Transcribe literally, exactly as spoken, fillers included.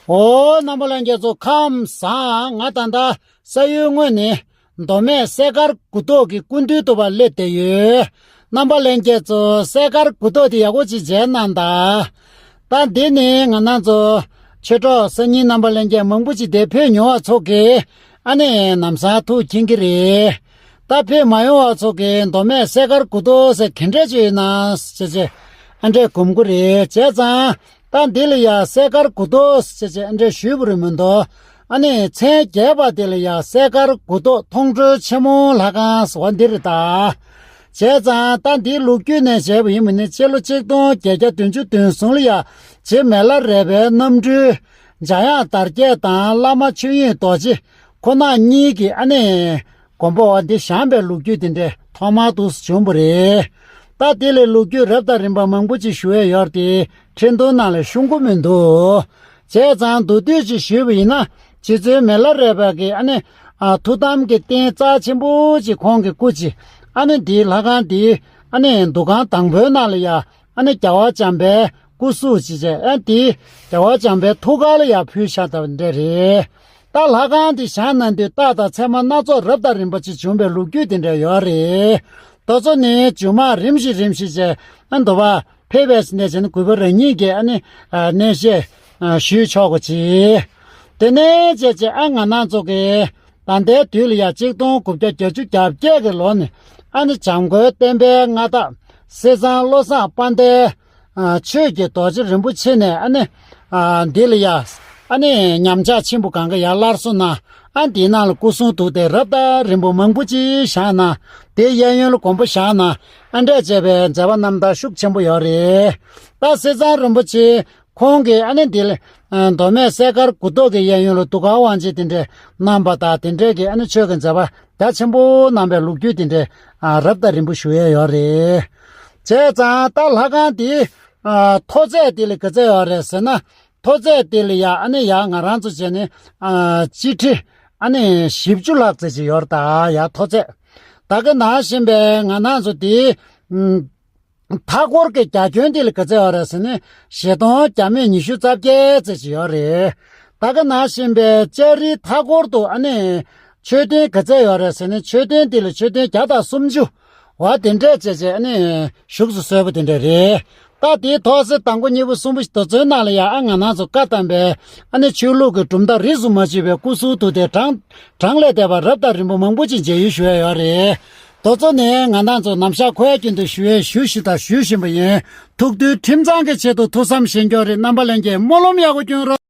ཨོ། རྣམ་པ་ལྷན་རྒྱས་ཚོ་ཁམས་བཟང་། ང་ད་ལྟ་ས་ཡུལ་དངོས་ནས་མདོ་སྨད་སྲས་མཁར་དགུ་ཐོག་གི་སྐུ་མདུན་དུ་བ་སླེབས་བསྡད་ཡོད། རྣམ་པ་ལྷན་རྒྱས་ཚོ་སྲས་མཁར་དགུ་ཐོག་དེ་ཡག་པོ་ཅིག་མཇལ་གནང་དང་། ད་འདི་ནི་ང་རང་ཚོ་ཆོས་གྲོགས་སང་ཉིན་རྣམ་པ་ལྷན་རྒྱས་མང་པོ་ཅིག་འདིར་ཕེབས་མྱོང་བ་ཚོ་གིས་ཨ་ནི་ལམ་སང་ཐུགས་མཁྱེན་གྱི་རེད། ད་ཕེབས་མ་མྱོང་བ་ཚོ་གིས་མདོ་སྨད་སྲས་མཁར་དགུ་ཐོག་ཟེར་ག་འདྲས་ཅིག་ཡོད་ན་ཟེར་བྱས་ཨ་འདྲས་སྒོམ་གྱི་རེད། བྱས་ཙང་། ད་འདི་ལ་ཡ་སྲས་མཁར་དགུ་ཐོག་ཟེར་བྱས་ཨ་འདྲས་ཞུས་པ་རེད་མི་འདུག་ཨ་ནི་མཚན་རྒྱས་པ་དེ་ལ་ཡ་སྲས་མཁར་དགུ་ཐོག་མཐོང་གྲོལ་ཆེན་མོ་ལྷ་ཁང་ཟེར་བ་འདི་རེད་ད། བྱས་ཙང་ད་འདིའི་ལོ་རྒྱུས་ནས་བྱས་པ་ཡིན་པ་ནི་སྤྱི་ལོ་ཆིག་སྟོང་བརྒྱད་བརྒྱ་བདུན་ཅུ་དོན་གསུམ་ལ་ཡ་རྗེ་མི་ལ་རས་པའི་རྣམ་སྤྲུལ་འཇམ་དབྱངས་དར་རྒྱས་དང་བླ་མ་ཆོས་དབྱིངས་རྡོ་རྗེ་ཁོ་ན་གཉིས་ཀྱིས་ཨ་ནི། དགོན་པ་བ་འདི་བཞེངས་པའི་ལོ་རྒྱུས་དེ་འདྲ་ཐོག་མར་དུ་བྱུང་བ་རེད། ད་དེ་ལས་ལོ་རྒྱུས་རབ་དང་རིམ་པ་མང་པོ་ཅིག་ཞུ་ཡས་ཡོད་རེད་དེ་འཕྲིན་ཐུང་ནང་ལ་ཤོང་གི་མི་འདུག་བྱས་ཙང་མདོར་བསྡུས་ཅིག་ཞུས་པ་ཡིན་ན་རྗེ་བཙུན་མི་ལ་རས་པ་གིས་ཨ་ནི་ཨ་ཐུགས་དམ་གྱི་རྟེན་རྩ་ཆེན་པོ་ཅིག་ཁོང་གིས་བརྐོས་ཅིག་ཨ་ནི་འདིའི་ལྷ་ཁང་འདིའི་ཨ་ནི་འདུ་ཁང་དང་པོའི་ནང་ལ་ཡ་ཨ་ནི་རྒྱལ་བ་བྱམས་པའི་སྐུ་གཟུགས་ཅིག་བྱས་ཨ་ནི་དེ་རྒྱལ་བ་བྱམས་པའི་ཐུགས་ཀ་ལ་ཡ་ཕུལ་བཞག་པ་འདྲ་རེད། ད་ལྷ་ཁང་འདི་བཞེངས་གནང་དུས་རྟགས་དང་མཚན་མ་སྣ་ཚོགས་རབ་དང་རིམ་པ་ཅིག་བྱུང་བའི་ལོ་རྒྱུས་དེ་འདྲ་ཡོད་རེད། དེ་ཚོ་ནི་རྗེས་མ་རིམ་བཞིན་རིམ་བཞིན་བྱས་ཨ་འདུལ་བ་ཕེབས་པའི་གནས་ཆེན་གུས་པ་རང་ཉིད་ཀྱིས་ཨ་ནི་ཨ་གནས་བཤད་ཨ་ཞུས་ཆོག་གོ་ཅི། དེ་ནས་བྱས་བྱས་ཨ་ང་རང་ཚོ་གི་ད་ལྟའི་དུས་ལ་ཡ་གཅིག་སྟོང་དགུ་བརྒྱ་བརྒྱད་ཅུ་གྱ་བརྒྱད་ཀྱི་ལོ་ནས་ཨ་ནི་བྱམས་མགོན་བསྟན་པའི་མངའ་བདག་བསེ་ཚང་བློ་བཟང་དཔལ་ལྡན། ཨ་ཆོས་ཀྱི་རྡོ་རྗེ་རིན་པོ་ཆེ་ནས་ཨ་ནི་ཨ་འདི་ལ་ཡ་ཨ་ནི་ཉམས་ཆག་ཆེན་པོ་གང་ག་ཡར་སླར་གསོ་གནང་ཨ་འདིའི་ནང་ལ་སྐུ་གསུང་ཐུགས་རྟེན་རབ་དང་རིམ་པ་མང་པོ་ཅིག་བཞེངས་གནང་དེའི་གཡས་གཡོན་ལ་དགོན་པ་བཞེངས་གནང་ཨ་འདྲས་བྱས་པའི་མཛད་པ་རྣམ་དག་ཤུགས་ཆེན་པོ་ཡོད་རེད། ད་བསེ་ཚང་རིན་པོ་ཆེ་ཁོང་གིས་ཨ་ནི་འདི་ལ་ཨ་མདོ་སྨད་སྲས་མཁར་དགུ་ཐོག་གི་གཡས་གཡོན་ལ་འདུ་ཁང་དབང་ཆེན་དེ་འདྲས་གནང་བ་དང་དེ་འདྲས་ཀྱི་ཨ་ནི་ཆོས་ཀྱི་མཛད་པ་རྒྱ་ཆེན་པོ་གནང་བའི་ལོ་རྒྱུས་དེ་འདྲས་ཨ་རབ་དང་རིམ་པ་ཞུ་ཡས་ཡོད་རེད། བྱས་ཙང་ད་ལྷ་ཁང་དེའི་ཨ་མཐོ་ཚད་དེ་ལ་ག་ཚད་ཡོད་རེད་ཟེར་ན་མཐོ་ཚད་དེ་ལ་ཡ་ཨ་ནི་ཡ་ང་རང་ཚོ་བྱས་ནས་ཨ་སྤྱི་ཁྲེ་ཨ་ནི་བཞི་བཅུ་ལྷག་ཙམ་ཅིག་ཡོད་རེད་ད་ཡ་མཐོ་ཚད། ད་ག་ནང་བཞིན་པའི་ང་རང་ཚོ་དེའི་ཨམ། མཐའ་འཁོར་གྱི་རྒྱ་ཁྱོན་དེ་ལ་ག་ཚད་ཡོད་རེད་ཟེར་ན་བཞི་སྟོང་བརྒྱ་མེད་ཉི་ཤུ་རྩ་བརྒྱད་ཙམ་ཅིག་ཡོད་རེད། ད་ག་ནང་བཞིན་པའི་ལྕགས་རིའི་མཐའ་འཁོར་དུ་ཨ་ནི་མཆོད་རྟེན་ག་ཚད་ཡོད་རེད་ཟེར་ན་མཆོད་རྟེན་དེ་ལ་མཆོད་རྟེན་བརྒྱ་དང་སུམ་ཅུ་བ་དེ་འདྲས་བྱས་བྱས་ཨ་ནི་བཞུགས་སུ་གསོལ་བ་དེ་འདྲས་རེད། ད་དེའི་ཐོག་སེ་དང་པོ་གཉིས་པ་གསུམ་པ་དེ་ཚོའི་ནང་ལ་ཡང་ཨ་ང་རང་ཚོ་བཀའ་གདམས་པའི་ཨ་ནི་ཆོས་ལུགས་ཀྱི་གྲུབ་མཐའ་རིས་སུ་མ་ཆད་པའི་སྐུ་གསུང་ཐུགས་རྟེན་གྲངས་གྲངས་ལས་འདས་པ་རབ་དང་རིམ་པ་མང་པོ་ཅིག་མཇལ་ཡུལ་ཞུ་ཡས་ཡོད་རེད། དེ་ཚོ་ནས་ང་རང་ཚོ་ནམ་ཞག་འཁོར་བའི་རྒྱུན་དུ་ཞུ་ཡས་ཞུ་བཞིན་དང་ཞུ་བཞིན་པ་ཡིན། ཐུགས་མཐུན་ཁྲིམས་གཙང་གི་ཆེད་དུ་ཐུགས་བསམ་བཞེས་རྒྱུ་རེད། རྣམ་པ་ལྷན་རྒྱས་སྨོན་ལམ་ཡག་པོ་སྐྱོན་རོགས།